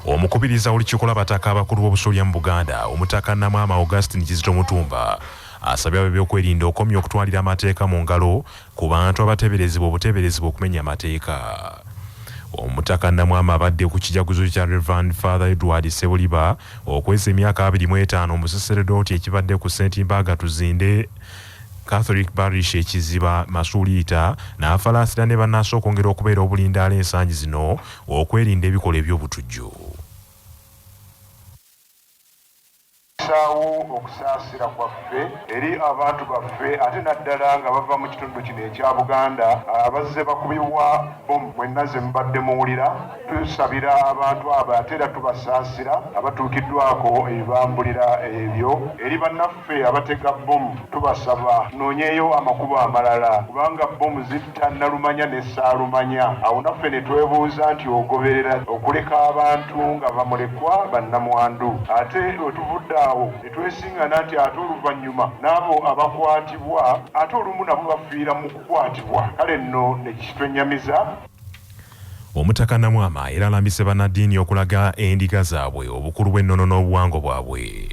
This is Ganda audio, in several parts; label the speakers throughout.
Speaker 1: Omukubiriza w'olukiiko lw'abataka abakulu b'obusolya mu Buganda, Omutaka Namwama Augustine Kizito Mutumba asabye ab'ebyokwerinda okomya okutwalira amateeka mu ngalo ku bantu abateeberezebwa obuteeberezebwa okumenya amateeka. Omutaka Namwama abadde ku kijaguzo kya Rev. Father Edward Ssebuliba okuweza emyaka 25 omusaseredooti ekibadde ku St. Mbaga Tuzinde Catholic Parish e Kiziba Masuuliita n'afalaasira ne bannansi okwongera okubeera obulindaala ensangi zino okwerinda ebikolwa eby'obutujju.
Speaker 2: Tussaawo okusaasira kwaffe eri abantu baffe ate naddala nga bava mu kitundu kino ekya Buganda abazze bakubibwa bbomu mwenna ze mubadde muwulira. Tusabira abantu abo ate era tubasaasira abatuukiddwako ebibambulira ebyo. Eri bannaffe abatega bbomu tubasaba tunoonyeeyo amakubo amalala kubanga bbomu zitta nalumanya ne ssaalumanya. Awo naffe ne twebuuza nti ogoberera okuleka abantu nga bamulekwa, bannamwandu? Ate we tuvudde awo ne twesingana nti ate oluvannyuma n'abo abakwatibwa ate olumu nabo bafiira mu kukwatibwa. Kale nno ne kitwennyamiza.
Speaker 1: Omutaka Namwama era alambise bannaddiini okulaga endiga zaabwe obukulu bw'ennono n'obuwangwa bwabwe.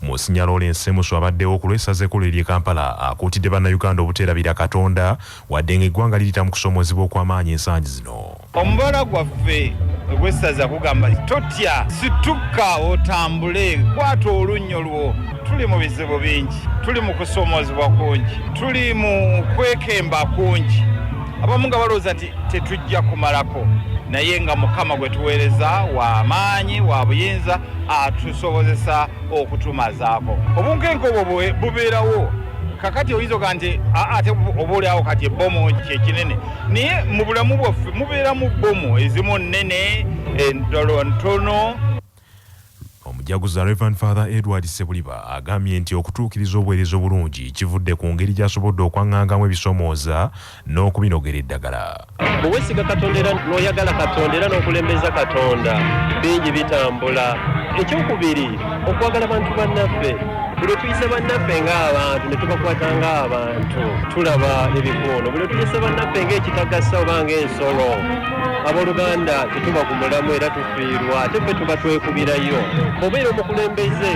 Speaker 1: Munsinya Lawrence Ssemusu abaddewo ku lw'essaza ekkulu ery'e Kampala akuutidde Bannayuganda obuteerabira Katonda wadde ng'eggwanga liyita mu kusoomoozebwa okw'amaanyi ensangi zino.
Speaker 3: Omubala gwaffe ogw'essaza gugamba totya, situka otambule, kwata olunnyo lwo. Tuli mu bizibu bingi, tuli mu kusoomoozebwa kungi, tuli mu kwekemba kungi. Abamu nga balowooza nti tetujja kumalako, naye nga Mukama gwe tuweereza wa maanyi, wa buyinza, atusobozesa okutumazaako. Obunkenke obwo bubeerawo. Kakati oyinza oga nti ate oba oli awo kati ebbomu kyekinene, naye mu bulamu bwaffe mubeeramu bbomu ezimu nnene, endala ntono.
Speaker 1: Omujaguza Rev. Father Edward Ssebuliba agambye nti okutuukiriza obuweereza obulungi kivudde ku ngeri gy'asobodde okwang'angamu ebisomooza n'okubinogera eddagala.
Speaker 4: Bwe weesiga Katonda era n'oyagala Katonda era n'okulembeza Katonda, bingi bitambula. Ekyokubiri, okwagala bantu bannaffe. Buli lwe tuyisa bannaffe ng'abantu ne tubakwata ng'abantu, tulaba ebikoono. Buli lwe tuyisa bannaffe ng'ekitagasa oba ng'ensolo, abooluganda tetuba ku mulamwa era tufiirwa ate ffe tuba twekubirayo. Bw'obeera omukulembeze,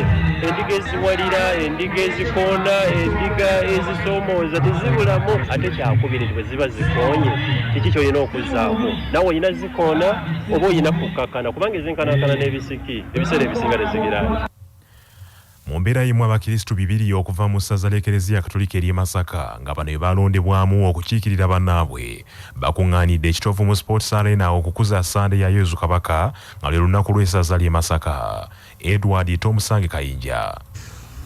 Speaker 4: endiga eziwalira, endiga ezikoona, endiga ezisoomooza tezibulamu. Ate kyakubiri nti bwe ziba zikoonye, kiki ky'olina okuzzaako? Naawe olina zikoona oba olina kukkakkana kubanga ezenkanankana n'ebisiki ebiseera ebisinga tezigira.
Speaker 1: Mu mbeera y'emu Abakirisitu bibiri okuva mu ssaza ly'Ekereziya Katolika ery'e Masaka nga bano be baalondebwamu okukiikirira bannaabwe bakungaanidde e Kitovu mu Sports Arena okukuza Ssande ya Yezu Kabaka nga lwe lunaku lw'essaza ly'e Masaka. Edward Tomusange Kayinja.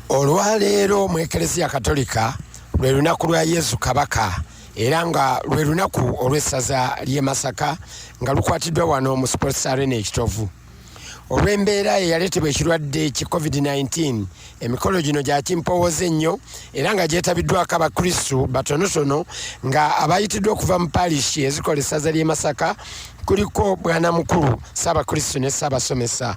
Speaker 5: Olwaleero mu Ekereziya Katolika lwe lunaku lwa Yezu Kabaka era nga lwe lunaku olw'essaza ly'e Masaka nga lukwatiddwa wano mu Sports Arena e Kitovu. Olw'embeera eyaleetebwa ekirwadde ki Covid-19, emikolo gino gya kimpowooze nnyo era nga gyetabiddwako Abakristu batonotono nga abayitiddwa okuva mu parish ezikola essaza ly'e Masaka kuliko Bwanamukulu, Ssaabakristu ne Ssaabasomesa.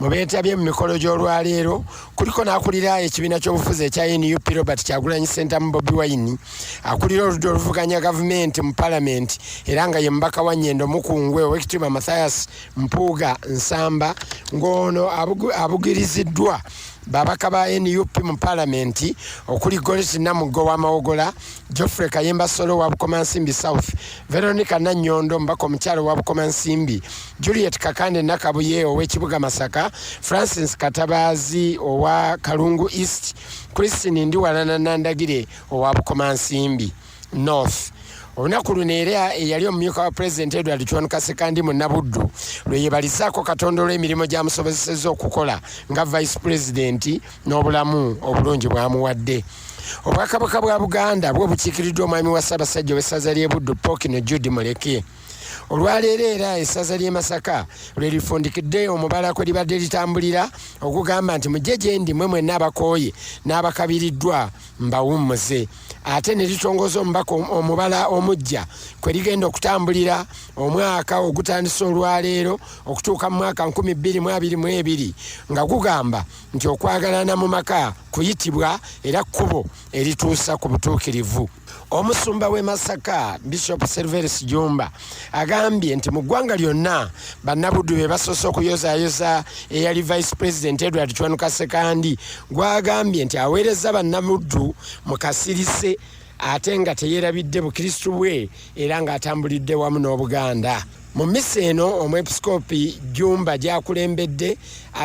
Speaker 5: Mu beetabye mu mikolo gy'olwaleero kuliko n'akulira ekibiina ky'obufuzi ekya nup Robert Kyagulanyi Ssentamu Bobi Wine, akulira oludda oluvuganya gavumenti mu palamenti era nga ye mubaka wa Nyendo Mukungwe Owekitiibwa Mathias Mpuuga Nsamba ng'ono abugiriziddwa babaka ba nup mu palamenti okuli Goreti Namugga owa Mawogola, Geoffrey Kayemba Solo owa Bukomansimbi South, Veronica Nannyondo omubaka omukyala owa Bukomansimbi, Juliet Kakande Nakabuye ow'ekibuga Masaka, Francis Katabaazi owa Kalungu East, Christine Ndiwalana Nandagire owa Bukomansimbi North. Olunaku luno era eyali omumyuka wa Pulezidenti Edward Kiwanuka Ssekandi Munnabuddu lwe yebalizaako Katonda olw'emirimu gy'amusobozesezza okukola nga Vice Pulezidenti n'obulamu obulungi bw'amuwadde. Obwakabaka bwa Buganda bwo bukiikiriddwa omwami wa Ssaabasajja ow'essaza ly'e Buddu Ppookino Jude Muleke. Olwaleero era essaza ly'e Masaka lwe lifundikidde omubala kwe libadde litambulira ogugamba nti mujje gye ndi mwe mwenna abakooye n'abakabiriddwa mbawummuze. Ate ne litongoza omubaka omubala omuggya kwe ligenda okutambulira omwaka ogutandise olwaleero okutuuka mu mwaka 2022, nga gugamba nti okwagalana mu maka kuyitibwa era kkubo erituusa ku butuukirivu. Omusumba w'e Masaka, Bishop Serverus Jumba, agambye nti mu ggwanga lyonna bannabuddu be basoose okuyozaayoza eyali Vice President Edward Kiwanuka Ssekandi, gw'agambye nti aweerezza bannabuddu mu kasirise ate nga teyeerabidde bukristu bwe era ng'atambulidde wamu n'Obuganda. Mu mmisa eno Omwepisikoopi Jjumba gy'akulembedde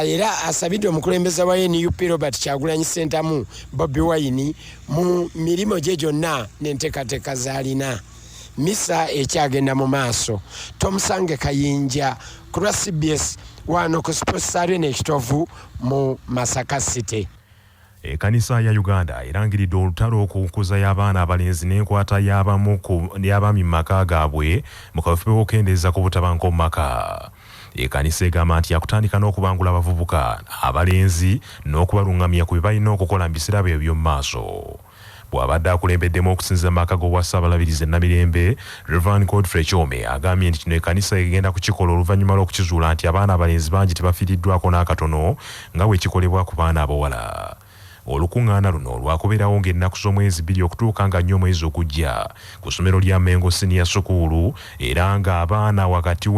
Speaker 5: era asabidde omukulembeze wa NUP Robert Kyagulanyi Ssentamu, Bobi Wine, mu mirimu gye gyonna n'enteekateeka z'alina. Misa ekyagenda mu maaso. Tomusange Kayinja ku lwa CBS wano ku Sports Arena e Kitovu mu Masaka City.
Speaker 1: Ekkanisa ya Uganda erangiridde olutalo ku nkuza y'abaana abalenzi n'enkwata y'abamu ku y'abaami mu maka gaabwe mu kaweefube w'okukendeeza ku butabanguko mu maka. Ekkanisa egamba nti yakutandika n'okubangula abavubuka abalenzi n'okubalungamya ku bye balina okukola mu biseera byabwe eby'omu maaso. Bw'abadde akulembeddemu okusinziira mu maka g'obwa Ssaabalabirizi e Namirembe, Rev. Godfrey Kyome agambye nti kino ekkanisa egenda kukikola oluvannyuma lw'okukizuula nti abaana abalenzi bangi tebafiiriddwako n'akatono nga bwe kikolebwa ku baana abawala. Olukungaana luno lwakubeerawo ng'ennaku z'omwezi bbiri okutuuka nga nnya omwezi ogujja ku ssomero lya Mengo Siniya Sukuulu era ng'abaana wakati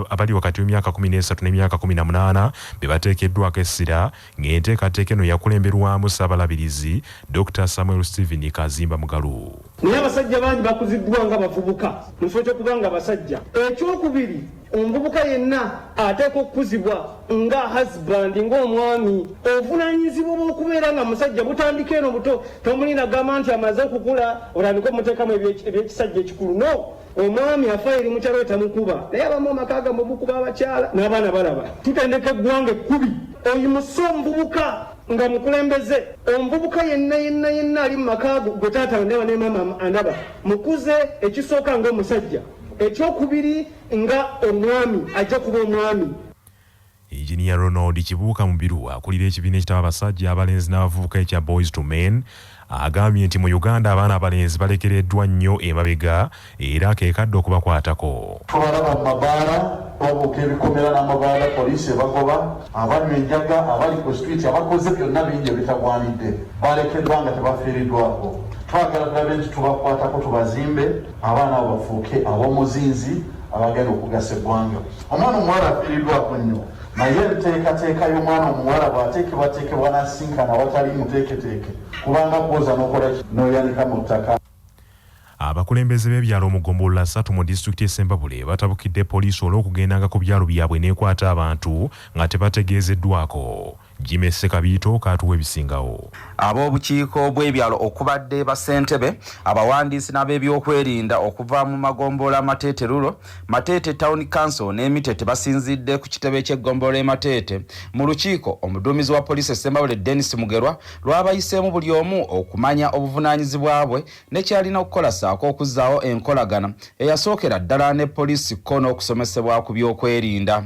Speaker 1: abali wakati w'emyaka 13 n'emyaka 18 be bateekeddwako essira Ng'enteekateeka eno yakulemberwamu Ssaabalabirizi, Dokita Samuel Stephen Kazimba Mugalu.
Speaker 6: Naye abasajja bangi bakuziddwa nga bavubuka mu kifo ky'okuba nga basajja. Ekyokubiri, omuvubuka yenna ateekwa okukuzibwa nga husband, ng'omwami. Obuvunaanyizibwa bw'okubeera nga musajja butandika eno buto. Tomulinda kugamba nti amaze okukula otandike omuteekamu eby'ekisajja ekikulu. No! Omwami afa eri mukyala we tamukuba, naye abamu amaka gammwe mukuba abakyala n'abaana balaba. Tutendeka eggwanga ekkubi. Oyimuse omuvubuka nga mukulembeze. Omuvubuka yenna yenna yenna ali mu maka go, gwe taata andaba ne maama andaba, mukuze ekisooka ng'omusajja, ekyokubiri nga omwami, ajja kuba omwami.
Speaker 1: Yinginiya Ronald Kibuuka Mubiru akulira ekibiina ekitaba abasajja, abalenzi n'abavubuka ekya Boys to Men agambye nti mu Uganda abaana abalenzi balekereddwa nnyo emabega era ke kadde okubakwatako.
Speaker 7: Tubalaba mu mabaala, babuuka ebikomera n'amabaala, poliisi ebagoba, abanywa enjaga, abali ku street, abakoze byonna bingi ebitagwanidde, balekeddwa nga tebafiiriddwako. Twagala tulabe nti tubakwatako tubazimbe, abaana abo bafuuke ab'omuzinzi abagenda okugasa eggwanga. Omwana omuwala afiiriddwako nnyo, naye enteekateeka y'omwana omuwala bw'ateekebwateekebwa n'asisinkana awatali muteeketeeke kubanga kwoza n'okola ki n'oyanika mu ttaka.
Speaker 1: Abakulembeze b'ebyalo mu ggombolola ssatu mu disitulikiti y'e Ssembabule batabukidde poliisi olw'okugendanga ku byalo byabwe n'ekwata abantu nga tebategeezeddwako. Jimmy Ssekabiito k'atuwa ebisingawo.
Speaker 8: Ab'obukiiko bw'ebyalo okubadde bassentebe, abawandiisi n'ab'ebyokwerinda okuva mu magombolola Mateete Rural, Mateete Town Council n'e Mitete basinzidde ku kitebe ky'eggombolola e Mateete mu lukiiko omuduumizi wa poliisi e Ssembabule Denis Mugerwa lw'abayiseemu buli omu okumanya obuvunaanyizibwa bwe ne ky'alina okukola ssaako okuzzaawo enkolagana eyasookera ddala ne poliisi kko n'okusomesebwa ku by'okwerinda.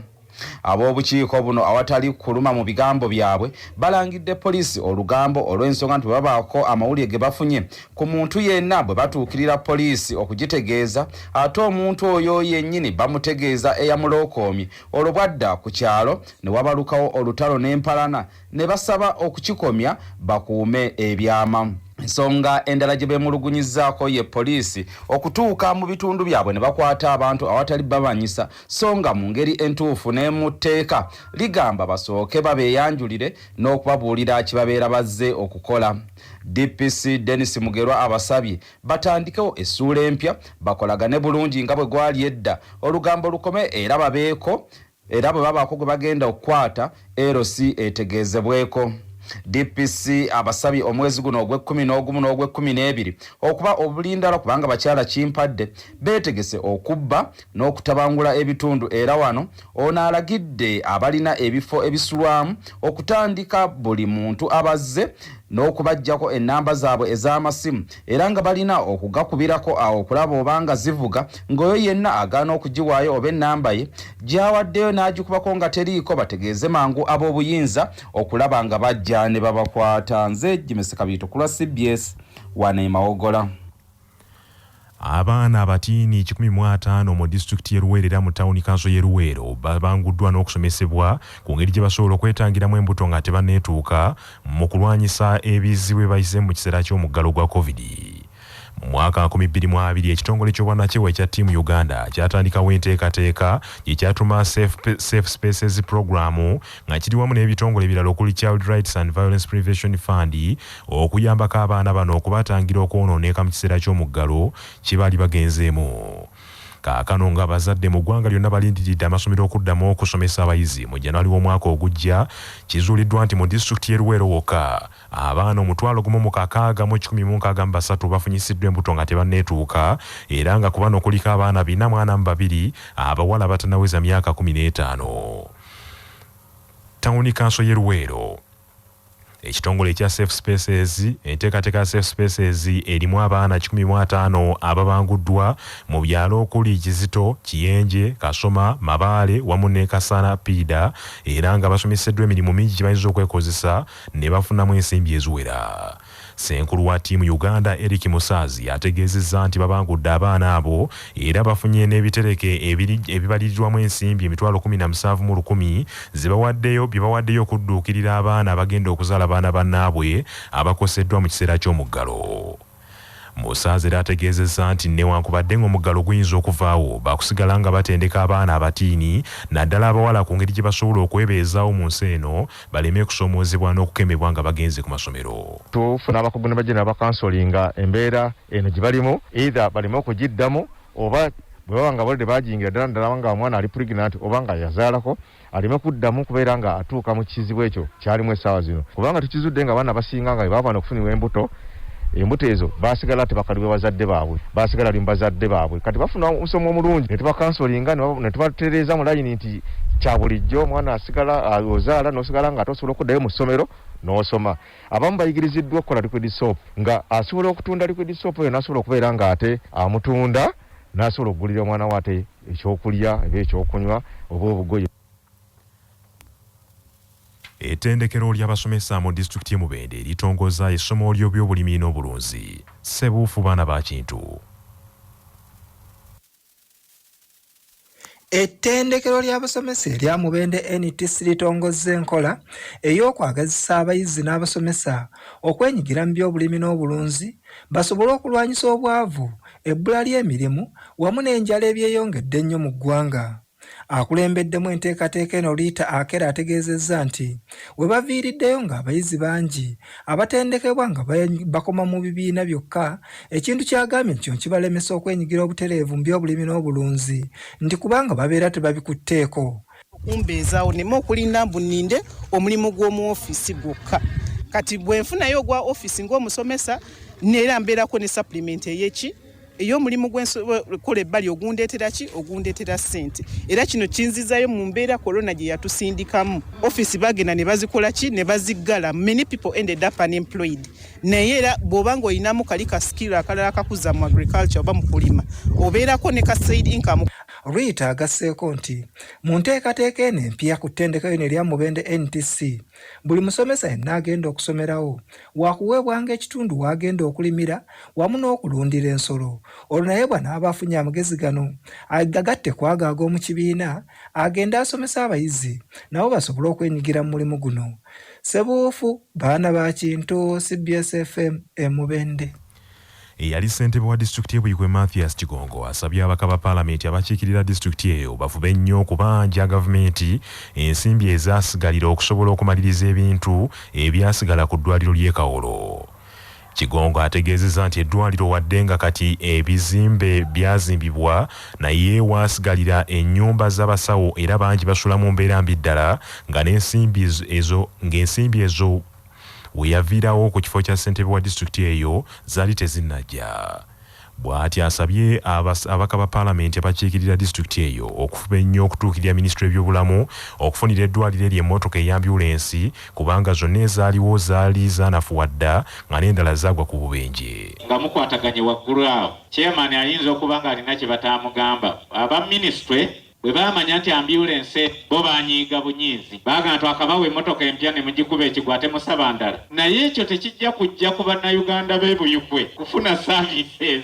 Speaker 8: Ab'obukiiko buno awatali kuluma mu bigambo byabwe balangidde poliisi olugambo olw'ensonga nti bwe babaako amawulire ge bafunye ku muntu yenna bwe batuukirira poliisi okugitegeeza ate omuntu oyo yennyini bamutegeeza eyamulookoomye olwo bw'adda ku kyalo ne wabalukawo olutalo n'empalana ne basaba okukikomya bakuume ebyama. Ensonga endala gye beemulugunyizzaako ye poliisi okutuuka mu bitundu byabwe ne bakwata abantu awatali babanyisa so nga mu ngeri entuufu ne mu tteeka ligamba basooke babeeyanjulire n'okubabuulira kye babeera bazze okukola. DPC Denis Mugerwa abasabye batandikewo essuula empya bakolagane bulungi nga bwe gwali edda olugambo lukome era babeeko Era bwe babaako gwe bagenda okukwata, LC etegeezebweko. DPC abasabye omwezi guno ogw'ekkumi n'ogumu n'ogw'ekkumi n'ebiri okuba obulindala kubanga bakyala Kimpadde beetegese okubba n'okutabangula ebitundu era wano ono alagidde abalina ebifo ebisulwamu okutandika buli muntu abazze n'okubaggyako ennamba zaabwe ez'amasimu era nga balina okugakubirako awo okulaba oba nga zivuga ng'oyo yenna agaana okugiwaayo oba ennamba ye gy'awaddeyo n'agikubako nga teriiko bategeeze mangu ab'obuyinza okulaba nga bajja ne babakwata. Nze Jimmy Sekabiito ku lwa cbs Wano e Mawogola.
Speaker 1: Abaana abatiini 150 mu disitulikiti y'e Luweero era mu tawuni kanso y'e Luweero babanguddwa n'okusomesebwa ku ngeri gye basobola okwetangiramu embuto nga tebanneetuuka mu kulwanyisa ebizibu bye bayise mu kiseera ky'omuggalo gwa Covid. Mu mwaka 2020 ekitongole ky'obwannakyewa ekya Team Uganda kyatandikawo enteekateeka gye kyatuma Safe Spaces Program nga kiri wamu n'ebitongole ebirala okuli Child Rights and Violence Prevention Fund okuyambako abaana bano okubatangira okwonooneka mu kiseera ky'omuggalo kye baali bagenzeemu. Kaakano ng'abazadde mu ggwanga lyonna balindiridde amasomero okuddamu okusomesa abayizi mu January w'omwaka ogujja, kizuuliddwa nti mu disitulikiti y'e Luweero wokka, abaana 1,663 bafunyisiddwa embuto nga tebanneetuuka era nga ku bano kuliko abaana 442 abawala abatannaweza myaka 15. Tawuni kanso y'e Luweero. Ekitongole ekya Safe Spaces, enteekateeka ya Safe Spaces erimu abaana 150 ababanguddwa mu byalo okuli Kizito, Kiyenje, Kasoma, Mabaale wamu ne Kasana Piida era nga basomeseddwa emirimu mingi gye bayinza okwekozesa ne bafunamu ensimbi eziwera. Ssenkulu wa Team Uganda Eric Musaazi ategeezezza nti babangudde abaana abo era bafunye n'ebitereke ebibalirirwamu ensimbi 17,000 ze bawaddeyo bye bawaddeyo okudduukirira abaana abagenda okuzaala baana bannaabwe abakoseddwa mu kiseera ky'omuggalo. Musaazi era ategeezezza nti newankubadde ng'omuggalo guyinza okuvaawo, baakusigala nga batendeka abaana abatiini naddala abawala ku ngeri gye basobola okwebeezaawo mu nsi eno baleme kusoomoozebwa n'okukemebwa nga bagenze ku masomero.
Speaker 9: Tufuna abakugu ne bajja ne babakansolinga embeera eno gye balimu, either baleme okugiddamu oba bwe baba nga already baagiyingira ddala ddala nga omwana ali pregnant oba nga yazaalako aleme kuddamu kubeera nga atuuka mu kizibu ekyo kyalimu essaawa zino, kubanga tukizudde nga abaana abasinga nga bwe bava okufunibwa embuto, embuto ezo basigala tebakalibwa bazadde baabwe, basigala ali mu bazadde baabwe. Kati bafuna omusomo omulungi ne tubakansolinga ne tubatereeza mu layini nti kya bulijjo omwana asigala ozaala n'osigala nga ate osobola okuddayo mu ssomero n'osoma. Abamu bayigiriziddwa okukola liquid soap nga asobola okutunda liquid soap oyo n'asobola okubeera nga ate amutunda n'asobola okugulira omwana we ate ekyokulya oba ekyokunywa oba obugoye.
Speaker 1: Ettendekero ly'abasomesa mu disitulikiti y'e Mubende litongoza essomo ly'obyobulimi n'obulunzi. Ssebuufu baana ba Kintu.
Speaker 10: Ettendekero ly'abasomesa erya Mubende NTC litongozza enkola ey'okwagazisa abayizi n'abasomesa okwenyigira mu byobulimi n'obulunzi basobole okulwanyisa obwavu, ebbula ly'emirimu wamu n'enjala ebyeyongedde ennyo mu ggwanga. Akulembeddemu enteekateeka eno Rita Akera ategeezezza nti we baviiriddeyo ng'abayizi bangi abatendekebwa nga bakoma mu bibiina byokka, ekintu ky'agambye nti kino kibalemesa okwenyigira obutereevu mu byobulimi n'obulunzi nti kubanga babeera tebabikutteeko.
Speaker 11: Okumbeezaawo nneme okulinda mbu nninde omulimu gw'omu ofiisi gwokka. Kati bwe nfunayo ogwa ofiisi ng'omusomesa neera mbeerako ne supplement ey'eki ey'omulimu gwenkola ebbali ogundeetera ki ogundeetera ssente, era kino kinzizaayo mu mbeera korona gye yatusindikamu. Ofiisi bagenda ne bazikola ki ne baziggala, many people ended up unemployed. Naye era bw'oba ng'olinamu kali ka skill akalala akakuza mu agriculture oba mu kulima obeerako ne ka side income.
Speaker 10: Rita agasseeko nti mu nteekateeka eno empya ku ttendekero lino erya Mubende NTC buli musomesa yenna agenda okusomerawo wakuweebwanga ekitundu w'agenda okulimira wamu n'okulundira ensolo, olwo naye bw'anaaba afunye amagezi gano agagatte ku ago ag'omu kibiina agende asomese abayizi nabo basobole okwenyigira mu mulimu guno. Ssebuufu baana ba Kintu, CBS FM e Mubende.
Speaker 1: Eyali ssentebe wa disitulikiti y'e Buikwe Mathias Kigongo asabye ababaka ba paalamenti abakiikirira disitulikiti eyo bafube nnyo okubanja gavumenti ensimbi ezaasigalira okusobola okumaliriza ebintu ebyasigala ku ddwaliro ly'e Kawolo. Kigongo ategeezezza nti eddwaliro wadde nga kati ebizimbe byazimbibwa naye waasigalira ennyumba z'abasawo era bangi basula mu mbeera mbi ddala nga n'ensimbi ezo ng'ensimbi ezo we yaviirawo ku kifo kya ssentebe wa disitulikiti eyo zaali tezinnajja. Bw'atyo asabye ababaka ba paalamenti abakiikirira disitulikiti eyo okufuba ennyo okutuukirira minisitule y'ebyobulamu okufunira eddwaliro eryo emmotoka ey'ambyulensi kubanga zonna ezaaliwo zaali zaanafuwa dda nga n'endala zaagwa ku bubenje.
Speaker 12: Nga mukwataganye waggulu awo, chairman ayinza okuba ng'alina kye bataamugamba. Aba minisitule. Bwe baamanya nti ambyulensi bo baanyiiga bunyiizi, baagamba twakabawa emmotoka empya ne mugikuba ekigwo ate musaba ndala. Naye ekyo tekijja kujja ku Bannayuganda b'e Buikwe kufuna services.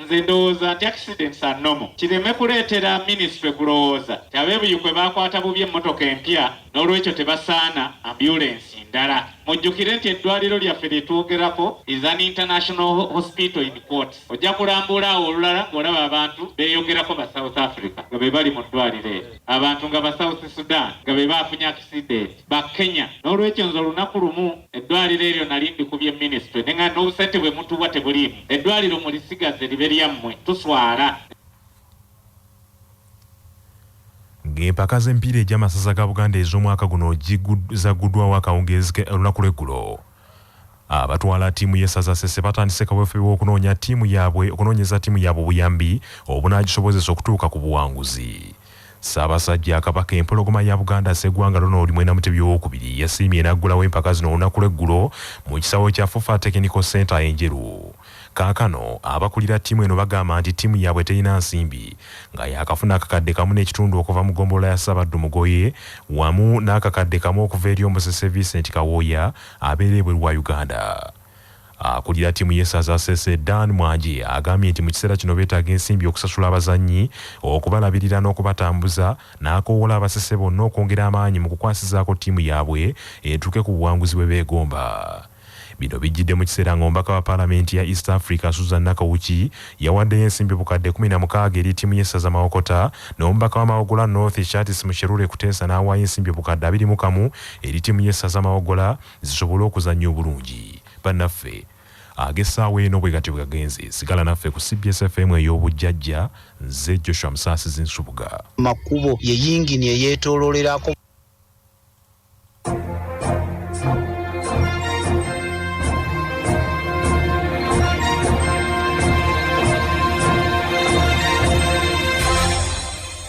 Speaker 12: Nze ndowooza nti accidents are normal. Kireme kuleetera minisitule kulowooza nti ab'e Buikwe baakwata bubi emmotoka empya n'olwekyo tebasaana ambyulensi ndala. Mujjukire nti eddwaliro lyaffe lye twogerako is an international hospital in quotes. Ojja kulambuula awo olulala ng'olaba abantu beeyogerako ba South Africa nga be bali mu ddwaliro eryo, abantu nga ba South Sudan nga be baafunye akisidenti, ba Kenya. N'olwekyo nze olunaku lumu eddwaliro eryo nali ndikubye minisitule ne ngamba n'obusente bwe mutuwa tebuliimu, eddwaliro mulisigaze libe lyammwe, tuswala.
Speaker 1: Ng'empaka z'emipiira egy'amasaza ga Buganda ez'omwaka guno zagguddwawo akawungeezi olunaku lw'eggulo, abatwala ttiimu y'essaza Ssese batandise kaweefube w'okunoonya ttiimu yaabwe okunoonyeza ttiimu yaabwe obuyambi obunaagisobozesa okutuuka ku buwanguzi. Ssaabasajja Kabaka Empologoma ya Buganda Sseggwanga Ronald Mwenda Mutebi Owookubiri yasiimye n'aggulawo empaka zino olunaku lw'eggulo mu kisaawe kya FUFA Technical Centre e Njeru. Kaakano abakulira ttiimu eno bagamba nti ttiimu yaabwe terina nsimbi nga yaakafuna akakadde kamu n'ekitundu okuva mu ggombolola ya Ssabaddu Mugoye wamu n'akakadde kamu okuva eri Omusese Vincent Kawooya abeera ebweru wa Uganda. Akulira ttiimu y'essaza Ssese, Dan Mwanje agambye nti mu kiseera kino beetaaga ensimbi okusasula abazannyi, okubalabirira n'okubatambuza n'akoowoola Abasese bonna okwongera amaanyi mu kukwasizaako ttiimu yaabwe etuuke ku buwanguzi bwe beegomba. Bino bijjidde mu kiseera ng'omubaka wa Palamenti ya East Africa, Susan Nakawuki yawaddeyo ensimbi obukadde 16 eri ttiimu y'essaza Mawokota n'omubaka wa Mawogola North, Charles Musherure Kuteesa n'awaayo ensimbi obukadde abiri mu kamu eri ttiimu y'essaza Mawogola zisobole okuzannya obulungi. Bannaffe, ag'essaawa eno bwe gatyo bwe gagenze. Sigala naffe ku cbs FM ey'obujjajja. Nze Joshua Musaasizi Nsubuga.
Speaker 13: Makubo ye yingini eyeetooloolerako.